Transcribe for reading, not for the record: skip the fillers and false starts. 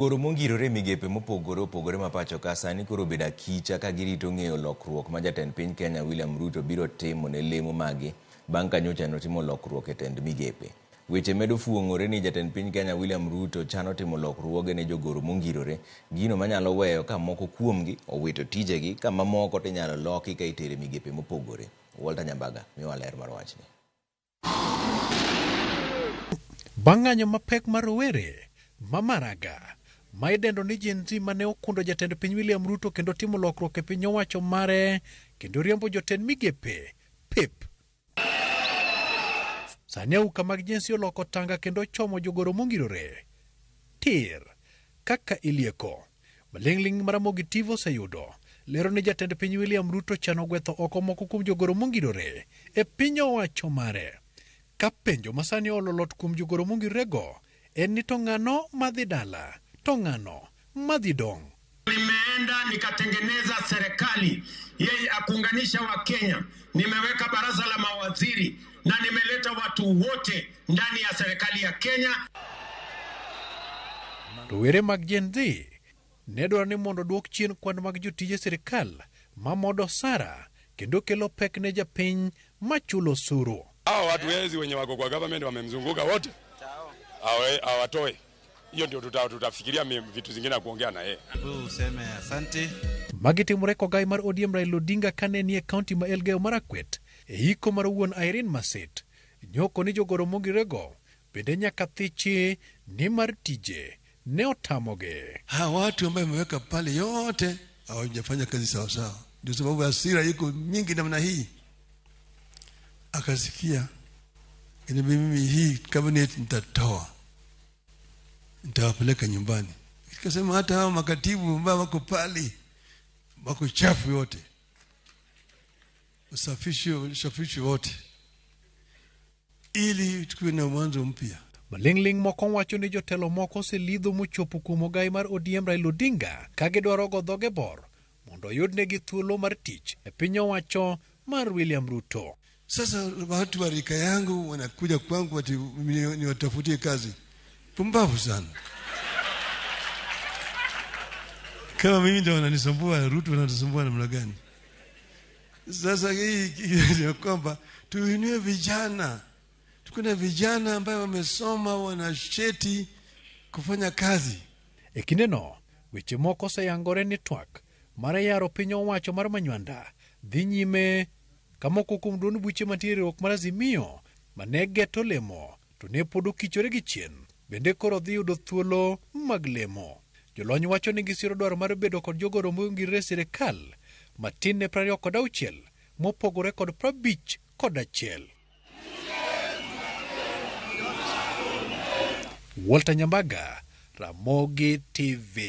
Goro mongirore e migepe mopogore opogore ma pacho ka sani koro obedo akicha ka girito ng'eyo lokruok ma jatend piny Kenya William Ruto biro timo ne lemo maggi bang' ka nyocha notimo lokruok e tend migepe. Weche medo fuong'ore ni jatend piny Kenya William Ruto chano timo lokruoge ne jogoro mongirore, gino manyalo weyo ka moko kuomgi owito tijegi ka mamoko to inyalo loki ka itero e migepe mopogore. Walter Nyambaga miyowa ler mar wachni. Bang' ng'anyo mapek mar rowere ma Maraga ma idendo ni Gen Z mane okundo jatend piny William Ruto kendo timo lokruok e piny owacho mare kendo riembo jotend migepe pep. Sani auka mag Gen Z oloko tanga kendo ochomo jogoro mongirore tir kaka ilieko. Maling'ling' ma Ramogi TV oseyudo lero ni jatend piny William Ruto chano gwetho oko moko kuom jogoro mongirore e piny owacho mare. Ka penjo masani olo lot kuom jogoro mongirorego en ni to ng'ano madhi dala to ng'ano madhi dong'. Nimeenda nikatengeneza serikali yeye akuunganisha Wakenya. Nimeweka baraza la mawaziri na nimeleta watu wote ndani ya serikali ya Kenya. Rowere mag Gen Z ne dwaro ni mondo oduok chien kwan mag jotije sirkal ma modo osara kendo kelo pek ne japiny machulo osuru. Hao watu wezi wenye wako kwa government wamemzunguka wote, hawatoe hiyo, ndio tutafikiria vitu zingine na kuongea na yeye. Useme asante. Magi timore kogai mar ODM Raila Odinga kane nie kaunti ma Elgeyo Marakwet e iko mar wuon Irene Masit. Nyoko ni jogoro mongirego bende nyaka thichi nimar tije ne otamogi. Hawa watu ambayo wameweka pale yote hawajafanya kazi sawasawa, ndio sababu hasira iko mingi namna hii. Akasikia mimi hii cabinet nitatoa, nitawapeleka nyumbani. Nikasema hata hawa makatibu ambao wako pale wako chafu yote, usafishe wote ili tukuwe na mwanzo mpya. Maling'ling' moko wacho ni jotelo moko oselidho mochopo kuom ogai mar ODM Raila Odinga ka gidwaro go dhoge bor mondo oyudnegi thuolo mar tich e piny owacho mar William Ruto. Sasa watu wa rika yangu wanakuja kwangu ati niwatafutie kazi. Pumbavu sana. Kama mimi ndio wananisumbua, Ruto wanatusumbua namna gani? Sasa hii ni kwamba tuinue vijana, tuko na vijana ambayo wamesoma, wana cheti kufanya kazi. E kindeno, weche moko oseyangore ni twak mar yaro piny owacho mar Manywanda dhi nyime ka moko kuom duond buche mantie e riwruok mar Azimio mane geto lemo to ne pod okichore gi chien bende koro dhi yudo thuolo mag lemo. Jolony wacho ni gisiro dwaro mar bedo kod jogoro mongirore e sirikal matin ne 26 mopogore kod 51. Walter Nyambaga, Ramogi TV.